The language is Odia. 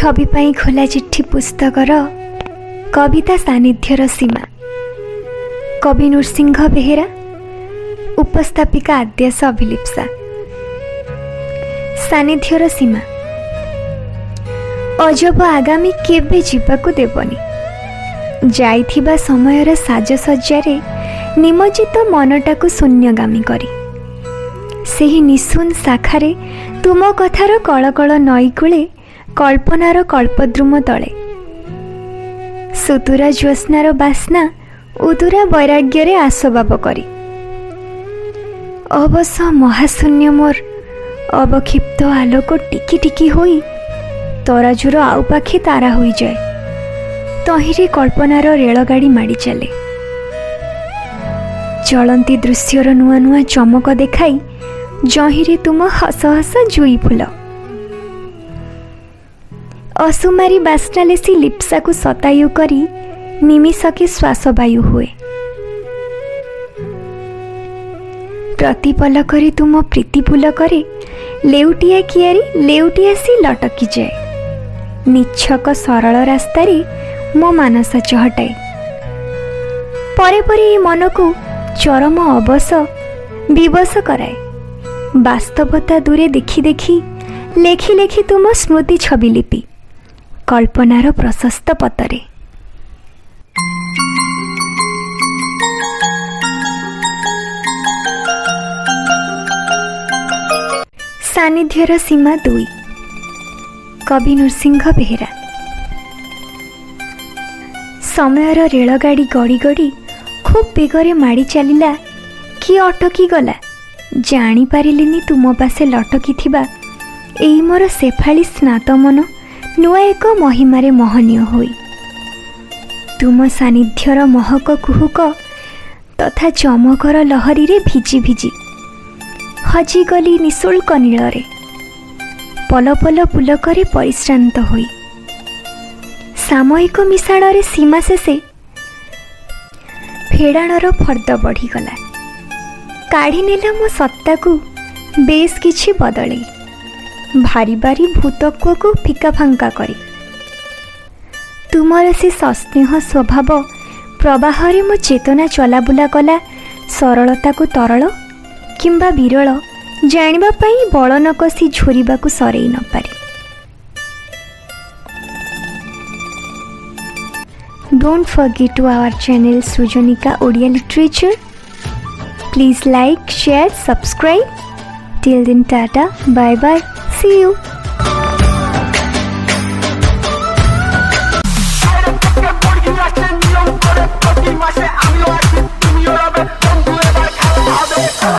ଛବି ପାଇଁ ଖୋଲା ଚିଠି ପୁସ୍ତକର କବିତା ସାନ୍ନିଧ୍ୟର ସୀମା, କବି ନୃସିଂହ ବେହେରା, ଉପସ୍ଥାପିକା ଆଦ୍ୟାସ ଅଭିଲିପ୍ସା। ସାନ୍ନିଧ୍ୟର ସୀମା। ଅଜବ ଆଗାମୀ କେବେ ଯିବାକୁ ଦେବନି, ଯାଇଥିବା ସମୟର ସାଜସଜ୍ଜାରେ ନିମଜ୍ଜିତ ମନଟାକୁ ଶୂନ୍ୟଗାମୀ କରି। ସେହି ନିଶୁନ ଶାଖାରେ ତୁମ କଥାର କଳକଳ ନଈକୂଳେ, କଳ୍ପନାର କଳ୍ପଦ୍ରୁମ ତଳେ ସୁଦୂରା ଜ୍ୟୋତ୍ସ୍ନାର ବାସ୍ନା ଉଦୁରା ବୈରାଗ୍ୟରେ ଆସବାବ କରି। ଅବଶ ମହାଶୂନ୍ୟ ମୋର ଅବକ୍ଷିପ୍ତ ଆଲୋକ ଟିକି ଟିକି ହୋଇ ତରାଜୁର ଆଉ ପାଖେ ତାରା ହୋଇଯାଏ, ତହିଁରେ କଳ୍ପନାର ରେଳଗାଡ଼ି ମାଡ଼ି ଚାଲେ। ଚଳନ୍ତି ଦୃଶ୍ୟର ନୂଆ ନୂଆ ଚମକ ଦେଖାଇ ଯହିଁରେ ତୁମ ହସ ହସ ଜୁଇ ଫୁଲ। ଅସୁମାରୀ ବାସ୍ନା ଲେସି ଲିପ୍ସାକୁ ଶତାୟୁ କରି ନିମିଷକେ ଶ୍ୱାସବାୟୁ ହୁଏ। ପ୍ରତି ପଲକରେ ତୁମ ପ୍ରୀତି ପୁଲକରେ ଲେଉଟିଆ କିଆରି ଲେଉଟି ଆସି ଲଟକିଯାଏ। ନିଚ୍ଛକ ସରଳ ରାସ୍ତାରେ ମୋ ମାନସ ଚହଟାଏ। ପରେ ପରେ ଏ ମନକୁ ଚରମ ଅବଶ ବିବଶ କରାଏ। ବାସ୍ତବତା ଦୂରେ ଦେଖି ଦେଖି, ଲେଖି ଲେଖି ତୁମ ସ୍ମୃତି ଛବି ଲିପି କଳ୍ପନାର ପ୍ରଶସ୍ତ ପତରେ। ସାନ୍ନିଧ୍ୟର ସୀମା 2, କବି ନୃସିଂହ ବେହେରା। ସମୟର ରେଳଗାଡ଼ି ଗଡ଼ି ଗଡ଼ି ଖୁବ୍ ବେଗରେ ମାଡ଼ି ଚାଲିଲା କି ଅଟକି ଗଲା ଜାଣିପାରିଲିନି। ତୁମ ପାଶେ ଲଟକିଥିବା ଏଇ ମୋର ଶେଫାଳି ସ୍ନାତ ମନ ନୂଆ ଏକ ମହିମାରେ ମହନୀୟ ହୋଇ ତୁମ ସାନ୍ନିଧ୍ୟର ମହକ କୁହୁକ ତଥା ଚମକର ଲହରୀରେ ଭିଜି ଭିଜି ହଜିଗଲି ନିଃଶୁଳ୍କ ନୀଳରେ, ପଲ ପଲ ପୁଲକରେ ପରିଶ୍ରାନ୍ତ ହୋଇ। ସାମୟିକ ମିଶାଣରେ ସୀମା ଶେଷେ ଫେଡ଼ାଣର ଫର୍ଦ୍ଦ ବଢ଼ିଗଲା, କାଢ଼ିନେଲା ମୋ ସତ୍ତାକୁ ବେଶ କିଛି ବଦଳେଇ, ଭାରି ଭାରି ଭୂତତ୍ଵକୁ ଫିକା ଫାଙ୍କା କରି। ତୁମର ସେ ସସ୍ନେହ ସ୍ୱଭାବ ପ୍ରବାହରେ ମୋ ଚେତନା ଚଲାବୁଲା କଲା, ସରଳତାକୁ ତରଳ କିମ୍ବା ବିରଳ ଜାଣିବା ପାଇଁ ବଳ ନ କଷି ଝୁରିବାକୁ ସରେଇ ନପାରି। Don't forget to our channel Srujanika Odia Literature. Please like, share, subscribe. Till then, tata, bye bye, see you.